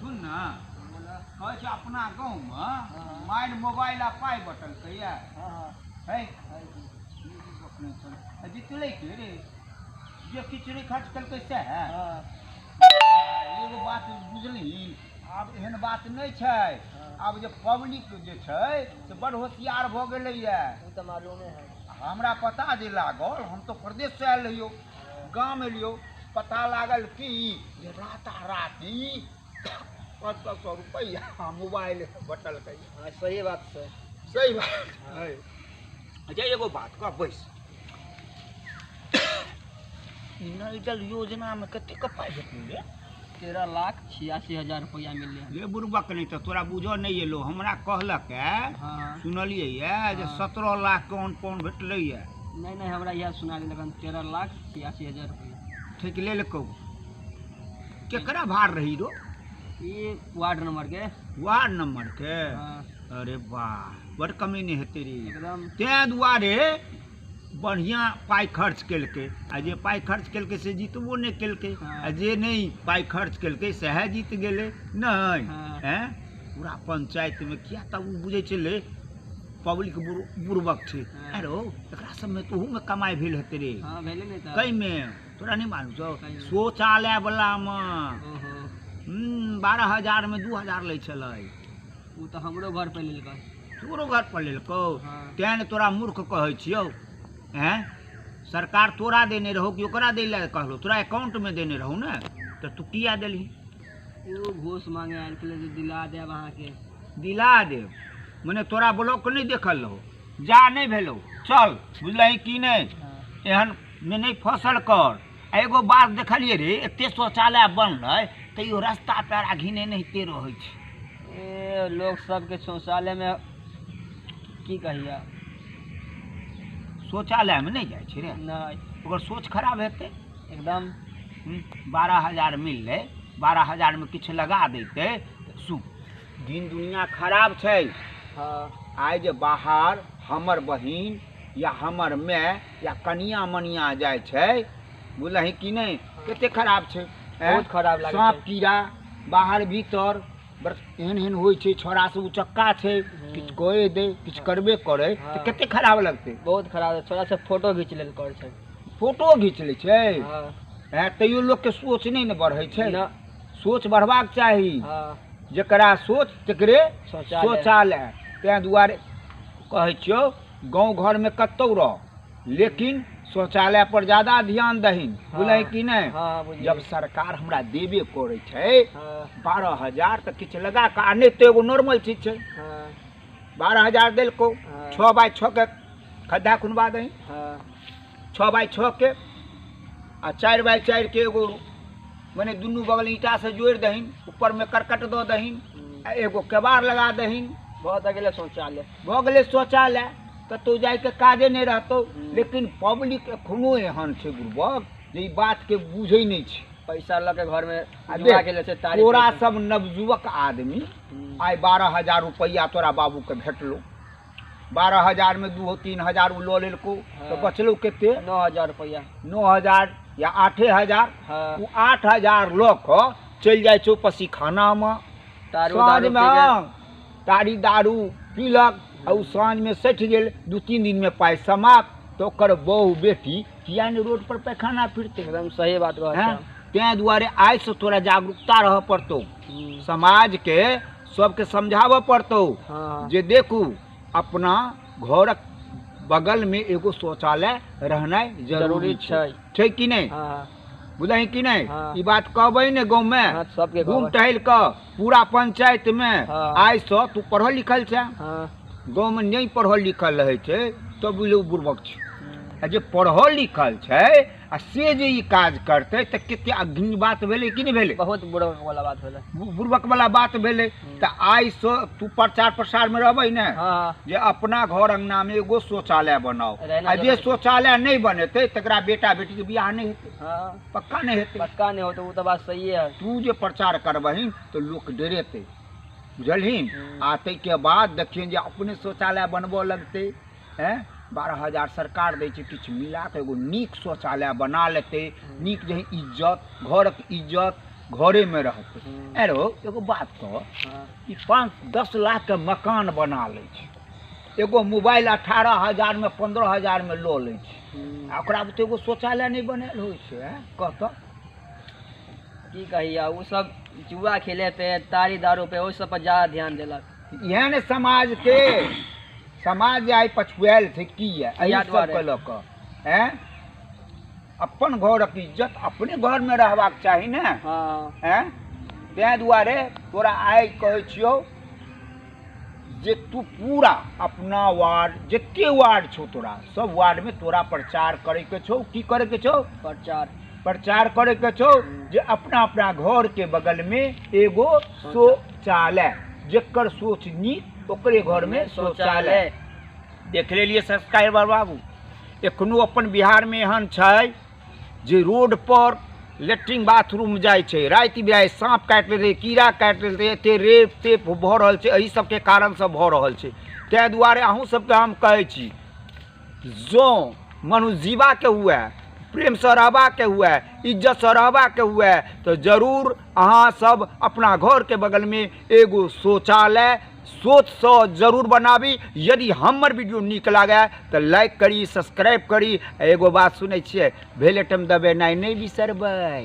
सुन ने, कहै छै अपना गाँवमे मारि मोबाइल आ पाइ बटलकैया है। जितलै के रे जे किछु नहि खर्च केलकै सएह। एगो बात बुझलही, आब एहन बात नहि छै। आब जे पब्लिक जे छै से बड़ होशियार भऽ गेलैया। ओ तऽ मालूमे है। हमरा पता जे लागल, हम तऽ प्रदेशसँ आयल रहियौ, गाम एलियौ, पता लागल कि जे राताराति 500 रुपैआ मोबाइल बटलकै। हाँ, सही बात छै। सही बात है। अच्छा एगो बात कह, बैस। ई नल जल योजनामे कतेक पाइ भेटलै रे? 13,86,000 रुपैआ मिललै। रे बुड़बक, नहि तऽ तोरा बुझऽ नहि एलो। हमरा कहलक हाँ। सुनलियै ये जे 17 लाख कोन कोन भेटलै ये। नहीं नहीं, हमरा इएह सुना देलक 13,86,000 रुपैआ। ठकि लेलकौ। केकरा भार रही रो? ई वार्ड नंबर के। वार्ड नंबर के? हाँ। अरे वाह, बड़ कमी नहि हेतै रे एकदम। तें दुआरे बढ़िआँ पाइ खर्च केलकै, आ जे पाइ खर्च केलकै से जीतबो नहि केलकै, आ जे नहि पाइ खर्च केलकै सएह जीत गेलै। नहि आँय, पूरा पंचायतमे किया तऽ ओ बुझै छलै पब्लिक बुड़बक छै। अरे एकरा सबमे तऽ ओहूमे कमाइ भेल हेतै रे। हाँ, भेलै ने तऽ। कैमे तोरा नहि मालूम छौ? शौचालय वलामे 12,000 मे 2,000 लै छलै। ओ तऽ हमरो घर पर लेलकै। तोरो घर पर लेलकौ? तें ने तोरा मूर्ख कहै छियौ। आँय, सरकार तोरा देने रहौ कि ओकरा दै लए कहलौ? तोरा अकाउंटमे देने रहौ ने, तऽ तू किया देलही? ओ घूस मांगे आयल छलै जे दिला देब अहाँके। दिला देब मने तोरा ब्लॉक नहि देखल रहौ, जा नहि भेलौ, चल बुझलही कि नहि? एहन मे नहि फसल कर। आ एगो बात देखलियै रे, एते शौचालय बनलै तैयो रास्ता पेरा घिने नहिते रहै छै। ए लोग सबके शौचालय में की कहिया, शौचालयमे नहि जाइ छै रे? नहि। ओकर सोच खराब हेतै एकदम। 12,000 मिललै, 12,000 मे किछु लगा दैतै। सुन, दिन दुनिया खराब छै। हाँ। आइ जे बाहर हमर बहिन या हमर माय या कनिया मनिया जाइ छै, बुझलही कि नहि, कते खराब छै। बहुत खराब लागै छै। साँप कीड़ा बाहर भीतर एहन एहन होइ छै। छोड़ा सब उचक्का छै, किछु कए दै, किछु करबे करै तऽ कते खराब लगतै। बहुत खराब। छोड़ा सब फोटो घीच लेल करै छै। फोटो घीच लै छै। तैयो लोकके सोच नहि ने बढ़ै छै। सोच बढ़बाक चाही। जकरा सोच तकरे शौचालय। तें दुआरे कहै छियौ, गाँव घरमे कतहु रह, लेकिन शौचालय पर ज्यादा ध्यान दहीन, बुझलही कि नहि? जब सरकार हमरा देबे करै छै 12,000 तऽ किछु लगा कऽ, आ नहि तऽ एगो नॉर्मल चीज छै। 12,000 देलकौ, 6 बाय 6 के खद्धा खुनबा दही, 6 बाय 6 के आ 4 बाय 4 के एगो, मने दुनू बगल ईंटा से जोड़ि दहीन, ऊपरमे करकट दऽ दहीन आ एगो केबाड़ लगा दहीन। भऽ गेलै शौचालय। भऽ गेलै शौचालय, कतहु जाइके काजे नहि रहतौ। लेकिन पब्लिक एखनो एहन छै बुड़बक जे ई बातके बुझै नहि छै। पैसा लऽ के घरमे तोरा सब नवयुवक आदमी, आइ 12,000 रुपैआ तोरा बाबूके भेटलो, 12,000 मे 2-3 हजार ओ लऽ लेलकौ, तऽ बचलौ कते? 9,000 रुपैआ। 9,000 या 8,000। ओ 8,000 लऽ कऽ चलि जाइ छौ पसीखानामे, साँझमे तारी दारू पीलक आ ओ साँझमे सठि गेल, 2-3 दिनमे पाइ समाप्त। तऽ ओकर बहु बेटी किया नहि रोड पर पैखाना फिरतै? एकदम सही बात कहै। तें दुआरे आइसँ तोरा जागरूकता रहऽ पड़तौ, समाजके सबके समझाबऽ पड़तौ जे देखू अपना घरक बगलमे एगो शौचालय रहनाइ जरूरी छै, छै कि नहि? बुझलही कि नहि? ई बात कहबै ने गाँवमे, घूम टहलि कऽ पूरा पंचायतमे। आइसँ तू पढ़ल लिखल छै, गाँवमे नहि पढ़ल लिखल रहै छै तऽ बुझलू बुड़बक छै, आ जे पढ़ल लिखल छै आ से जे ई काज करतै तऽ कते अग्नि बात भेलै कि नहि भेलै? बहुत बुड़बक वाला बात भेलै। बुड़बक वाला बात भेलै। तऽ आइसँ तू प्रचार प्रसारमे रहबै ने जे अपना घर अङ्गनामे एगो शौचालय बनाउ, आ जे शौचालय नहि बनेतै तकरा बेटा बेटीके बियाह नहि हेतै। पक्का नहि हेतै। पक्का नहि होतै, ओ तऽ बात सही है। तू जे प्रचार करबही तऽ लोक डरेतै, बुझलहिन? आ ताहिके बाद देखियनि जे अपने शौचालय बनबऽ लगतै। आँय, 12,000 सरकार दै छै, किछु मिला कऽ एगो नीक शौचालय बना लेतै, नीक जे इज्जत, घरक इज्जत। घरेमे रहतै। हूँ। आरो एगो बात कह। हाँ। ई 5-10 लाखके मकान बना लै छै, एगो मोबाइल 18,000 मे 15,000 मे लऽ लै छै। हूँ। आ ओकरा बुते एगो शौचालय नहि बनायल होइ छै, आँय? कह तऽ। की कहिया, ओ सब जुआ खेले पे, तारी दारू पे, ओहि सब पर ज्यादा ध्यान देलक। इएह ने समाजके, समाज जे आइ पछुआयल छै की यऽ एहि इएह दुआरे। सबके लऽ कऽ। आँय, अपन घरक इज्जत अपने घरमे रहबाक चाही ने। हाँ। आँय, ताहि दुआरे तोरा आइ कहै छियौ जे तू पूरा अपना वार्ड, जते वार्ड छौ तोरा, सब वार्डमे तोरा प्रचार करैके छौ। की करैके छौ? प्रचार। प्रचार करैके छौ जे अपना अपना घरके बगलमे एगो शौचालय, जेकर सोच नीक ओकरे घरमे शौचालय। देख लेलियै सब्सक्राइबर बाबू, एखनो अपन बिहारमे एहन छै जे रोड पर लेट्रिन बाथरूम जाइ छै, राति बिराति साँप काटि लेतै, कीड़ा काटि लेतै, एते रेप तेप भऽ रहल छै, एहि सबके कारणसँ भऽ रहल छै। ताहि दुआरे अहूँ सबके हम कहै छी, जँ मनुष्य जीबाके हुए, प्रेमसँ रहबाके हुए, इज्जतसँ रहबाके हुए, तऽ जरूर अहाँ सब अपना घरके बगलमे एगो शौचालय सोचसँ जरूर बनाबी। यदि हमर वीडियो नीक लागए तऽ लाइक करी, सब्सक्राइब करी। आ एगो बात सुनै छियै, बेल आइकन दबेनाइ नहि बिसरबै।